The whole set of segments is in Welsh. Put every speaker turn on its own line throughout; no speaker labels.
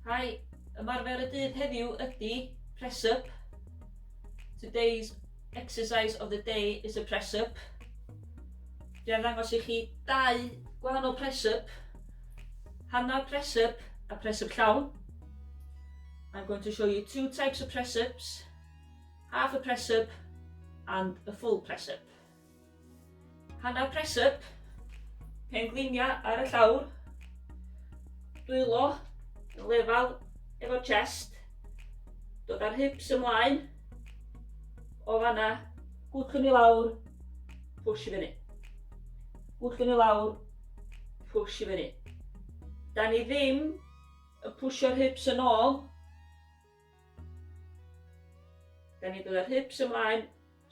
Hi, ymarfer y dydd heddiw ydy press up. Today's exercise of the day is a press up. Dwi am ddangos i chi dau gwahanol press up. Hanner press up a press up llawn. I'm going to show you two types of press ups. Half a press up and a full press up. Hanner press up, pengliniau ar y llawr, dwylo yn lefel efo chest, dod â'r hips ymlaen, o fanna, gwllwn i lawr, push i fyny. Gwllwn i lawr, push i fyny. Da ni ddim yn pwsio'r hips yn ôl, Da ni'n dod â'r hips ymlaen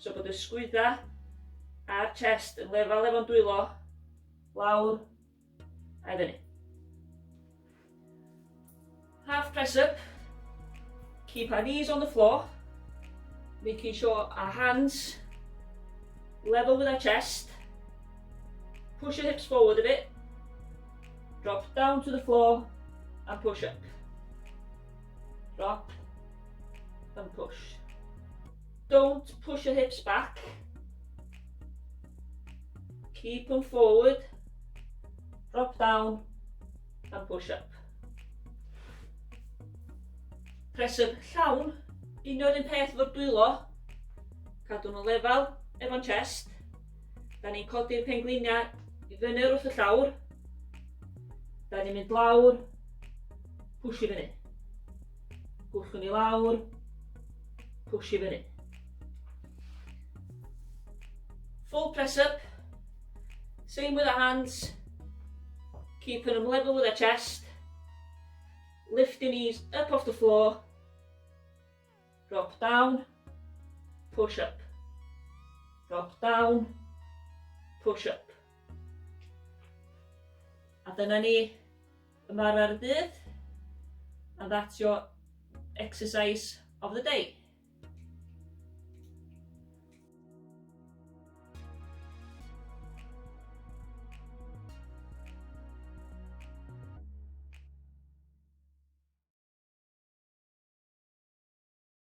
so bod y sgwydda a'r chest yn lefel efo'n dwylo, lawr a i fyny. Half press up. Keep our knees on the floor, making sure our hands level with our chest. Push your hips forward a bit. Drop down to the floor and push up. Drop and push. Don't push your hips back. Keep them forward. Drop down and push up. Press up llawn. Union un peth efo'r dwylo. Cadw nhw'n lefel efo'n chest. Da ni'n codi'r pengliniau i fyny wrth y llawr. Da ni'n mynd lawr, push i fyny. Gwllwn i lawr, push i fyny. Full press up. Same with the hands. Keeping them level with the chest. Lift your knees up off the floor. Drop down, push up. Drop down, push up. A dyna ni ymarfer y dydd. And that's your exercise of the day.